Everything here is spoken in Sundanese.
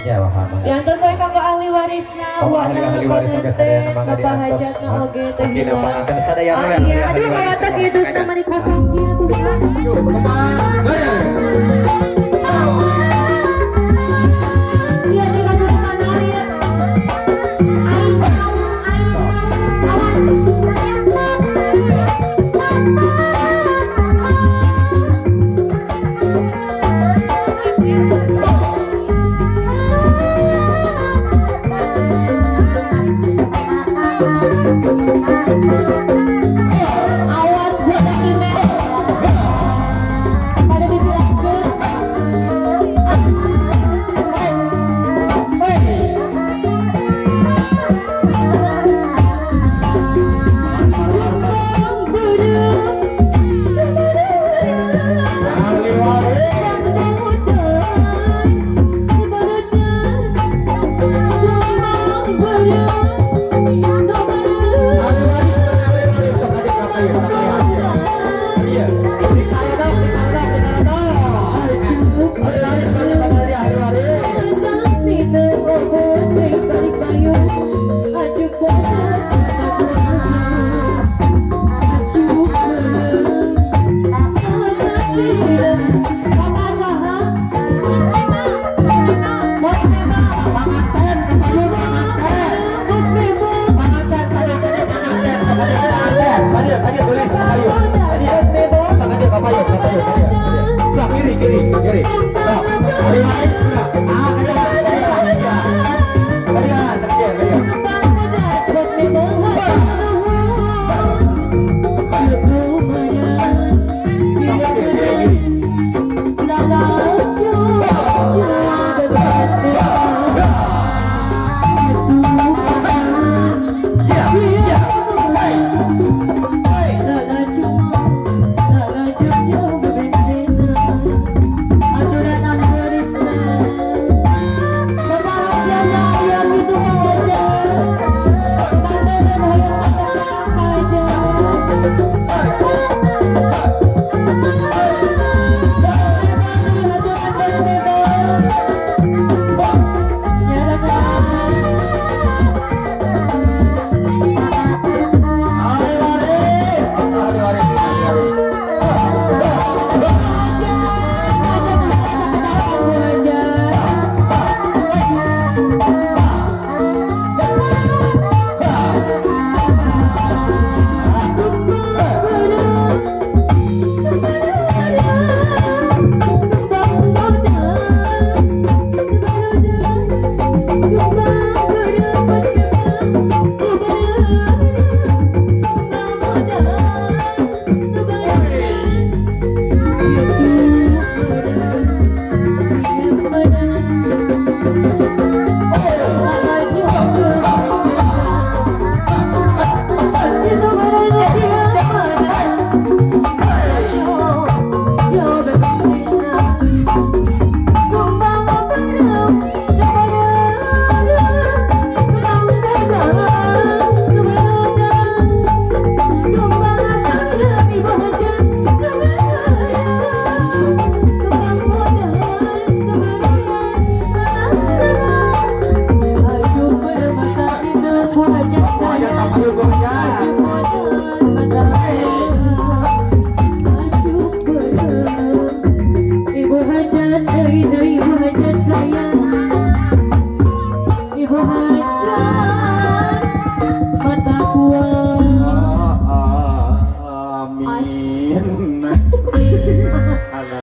Ya, Bapak. Diantos we kanggo ahli warisna, Oh, ahli waris oge sadayana mangga Bapak diantos. hajatna oge teh. Akina panganten sadayana we. Iya, aduh ka atas ieu dusna mani kosong kieu tuh. Yuk, kemana? Iya, di kasurupan ya. Aing aing awas. Awas buat email. Pada bisa lanjut. Ahli waris. Ahli waris, ahli waris sok adik kapayu, kapayu. Iya. Di karedok, di karedok, di karedok. Ahli waris mana kabar dia ahli waris? Panganten, kapayu, panganten. Panganten, sadayana panganten, sadayana panganten. Kadieu, kadieu tulis kapayu. Kadieu. Sok kadieu kapayu, kapayu, kadieu. Sok kiri, kiri, kiri. Sok. Ahli waris enggak? Ah, kadieu, kadieu, kadieu. Kadieu, sok kadieu, kadieu. Sok kiri, kiri, kiri. Ya, ya. Hey. Hey. Ahli waris, ahli waris, ahli waris. Ayo tampil goyang. Ibu hajat, deui deui ibu hajat sayang. Ibu hajat mata kuat. Amin.